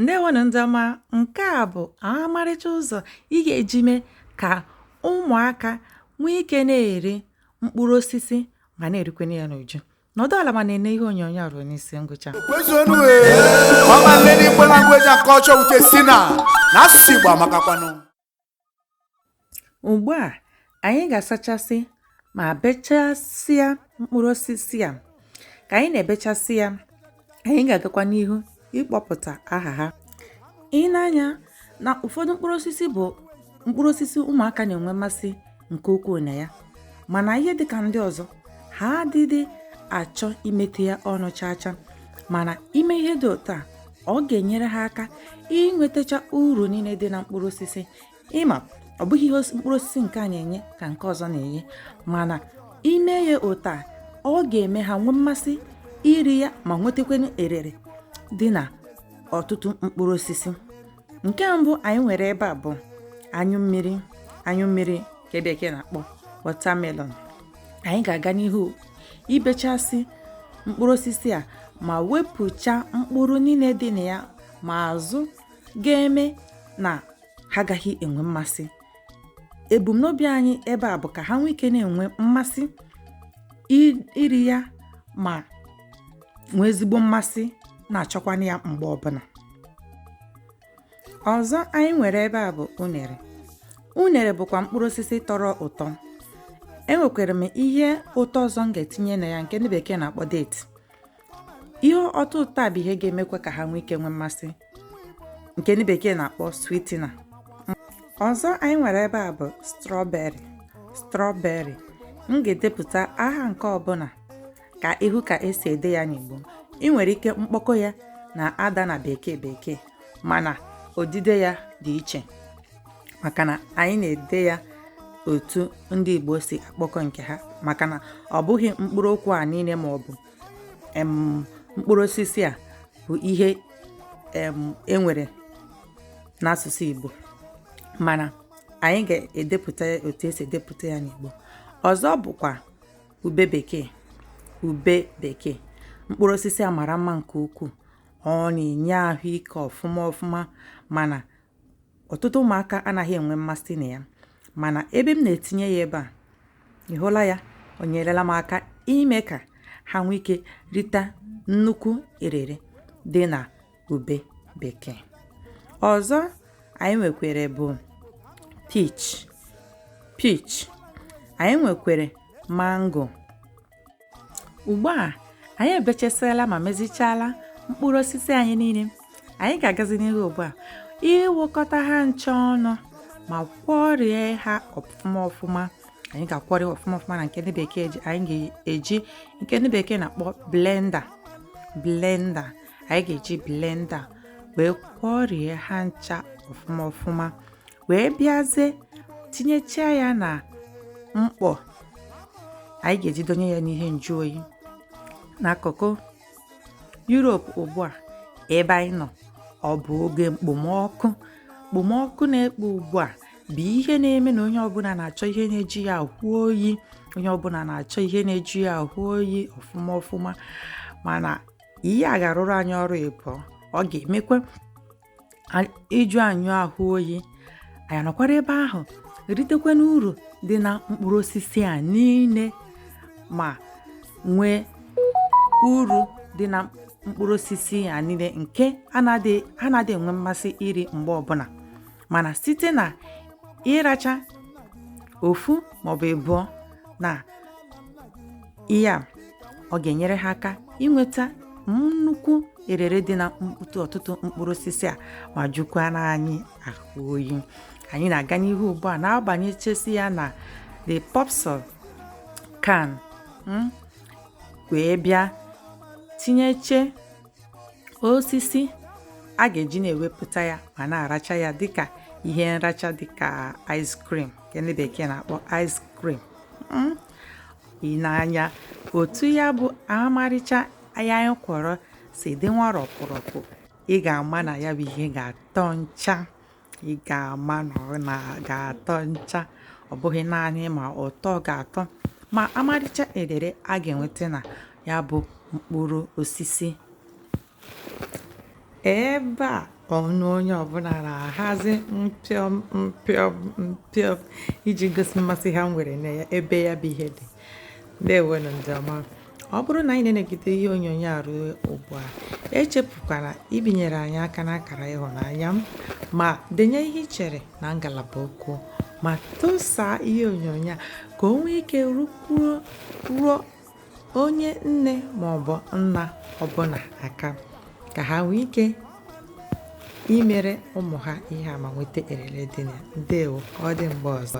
Ndewonụ ndị ọma, nke a bụ ọmarịcha ụzọ ị ga-eji mee ka ụmụaka nwee ike na-eri mkpụrụ osisi ma na-erikwana ya n'uju. Nọdụ ala ma na-ene ihe onyonyo a ruo n'isi ngwụcha. Kwezuonu ee! Ọma nne n'Igbo language and culture with Sina na asụsụ Igbo amakakwanụ. Ugbu a, anyị ga-asachasị ma bechasịa mkpụrụ osisi a. Ka anyị na-ebechasị ya, anyị ga-agakwa n'ihu ịkpọpụta aha ha. I nee anya na ụfọdụ mkpụrụ osisi bụ mkpụrụ osisi ụmụaka na-enwe mmasị nke ukwuu na ya, mana ihe dịka ndị ọzọ ha adịghị achọ imetụ ya ọnụ chaa chaa. Mana ime ihe dị otu a, ọ ga-enyere ha aka inwetacha uru niile dị na mkpụrụ osisi. Ịma ọ bụghị ihe mkpụrụ osisi nke a na-enye ka nke ọzọ na-enye, mana ime ya otu a, ọ ga-eme ha nwee mmasị iri ya ma nwetakwanụ erere dị na ọtụtụ mkpụrụ osisi. Nke mbụ anyị nwere ebe a bụ anyụ mmiri, anyụ mmiri nke bekee na-akpọ watermelon. Anyị ga-aga n'ihu ibechasị mkpụrụ osisi a ma wepụcha mkpụrụ niile dị na ya ma azụ ga-eme na ha agaghị enwe mmasị. Ebumnobi anyị ebe a bụ ka ha nwee ike na-enwe mmasị iri ya ma nwee ezigbo mmasị na-achọkwana ya mgbe ọbụla. Ọzọ anyị nwere ebe a bụ unere. Unere bụkwa mkpụrụ osisi tọrọ ụtọ. Enwekwara m ihe ụtọ ọzọ m ga-etinye na ya nke ndị bekee na-akpọ date. Ihe ọtọ ụtọ a bụ ihe ga-emekwa ka ha nwee ike nwee mmasị nke ndị bekee na-akpọ sweetener. Ọzọ anyị nwere ebe a bụ strawberry. Strawberry. M ga-edepụta aha nke ọbụla ka ịhụ ka esi ede ya n'Igbo. Ị nwere ike mkpọkọ ya na-ada na bekee bekee, mana odide ya dị iche maka na anyị na-ede ya otu ndị Igbo si akpọkọ nke ha, maka na ọ bụghị mkpụrụ okwu a niile ma ọ bụ mkpụrụ osisi a bụ ihe enwere n'asụsụ Igbo, mana anyị ga-edepụta ya otu esi edepụta ya n'Igbo. Ọzọ bụkwa ube bekee. Ube bekee, mkpụrụ osisi a mara mma nke ukwuu. Ọ na-enye ahụike ọfụma ọfụma, mana ọtụtụ ụmụaka anaghị enwe mmasị na ya. Mana ebe m na-etinye ya ebe a, ị hụla ya, o nyerela m aka ime ka ha nwee ike rita nnukwu erere dị na ube bekee. Ọzọ anyị nwekwere bụ peach. Peach. Anyị nwekwere mango. Ugbu a, anyị ebechasịala ma mezichala mkpụrụ osisi anyị niile. Anyị ga-agazi n'ihu ugbu a ịwụkọta ha ncha ọnụ ma kwọrie ha ọfụma ọfụma. Anyị ga-akwọri ọfụma ọfụma na nke ndị bekee ji, anyị ga-eji nke ndị bekee na-akpọ blender. Blender. Anyị ga-eji blender wee kwọrie ha ncha ọfụma ọfụma, wee bịazie tinyechaa ya na mkpọ anyị ga-eji donye ya n'ihe nju oyi. N'akụkụ Europe ugbu a ebe anyị nọ, ọ bụ oge mkpomọkụ. Mkpomọkụ na-ekpo ugbu a bụ ihe na-eme na onye ọbụla na-achọ ihe na-eji ya ahụ oyi. Onye ọbụla na-achọ ihe na-eji ya ahụ oyi ọfụma ọfụma, mana ihe a ga-arụrụ anyị ọrụ ịbụọ. Ọ ga-emekwa ịjụ anyụ ahụ oyi, anyị nọkwara ebe ahụ ritekwa n'uru dị na mkpụrụ osisi a niile ma nwee uru dị na mkpụrụ osisi a niile nke anaghị enwe mmasị iri mgbe ọbụla. Mana site na ịracha ofu maọbụ ịbụọ na ihe a, ọ ga-enyere ha aka inweta nnukwu erere dị na ọtụtụ mkpụrụ osisi a ma jukwana anyị ahụ oyi. Anyị na-aga n'ihu ugbu a na-agbanyechesi ya na the popsicle can, wee bịa tinyeche osisi a ga-eji na-ewepụta ya ma na-aracha ya dịka ihe nracha, dịka ice cream nke ndị bekee na-akpọ ice cream. Ị na-anya otu ya bụ ọmarịcha anya anyị kwọrọ si dị nwa rọpụrọpụ, ị ga-ama na ya bụ ihe ga-atọ ncha. Ị ga-ama na ọ na-ga-atọ ncha. Ọ bụghị naanị ma ụtọ ga-atọ, ma ọmarịcha erere a ga-enweta na ya bụ mkpụrụ osisi. Ebe a Ọnụ onye ọbụla na-ahazi mpịọm mpịọm mpịọm iji gosi mmasị ha nwere na ya ebe ya bụ ihe dị. Ndewonụ ndị ọma. Ọ bụrụ na anyị na-enegide ihe onyonyo a ruo ugbu a, echefukwala ibinyere anyị aka n'akara ịhụnanya m ma denye ihe ị chere na ngalaba okwu ma tụsaa ihe onyonyo a ka o nwee ike rukwuo ruo onye nne maọbụ nna ọbụla aka ka ha nwee ike imere ụmụ ha ihe a ma nweta erere dị na ya. Ndewo, ka ọ dị mgbe ọzọ.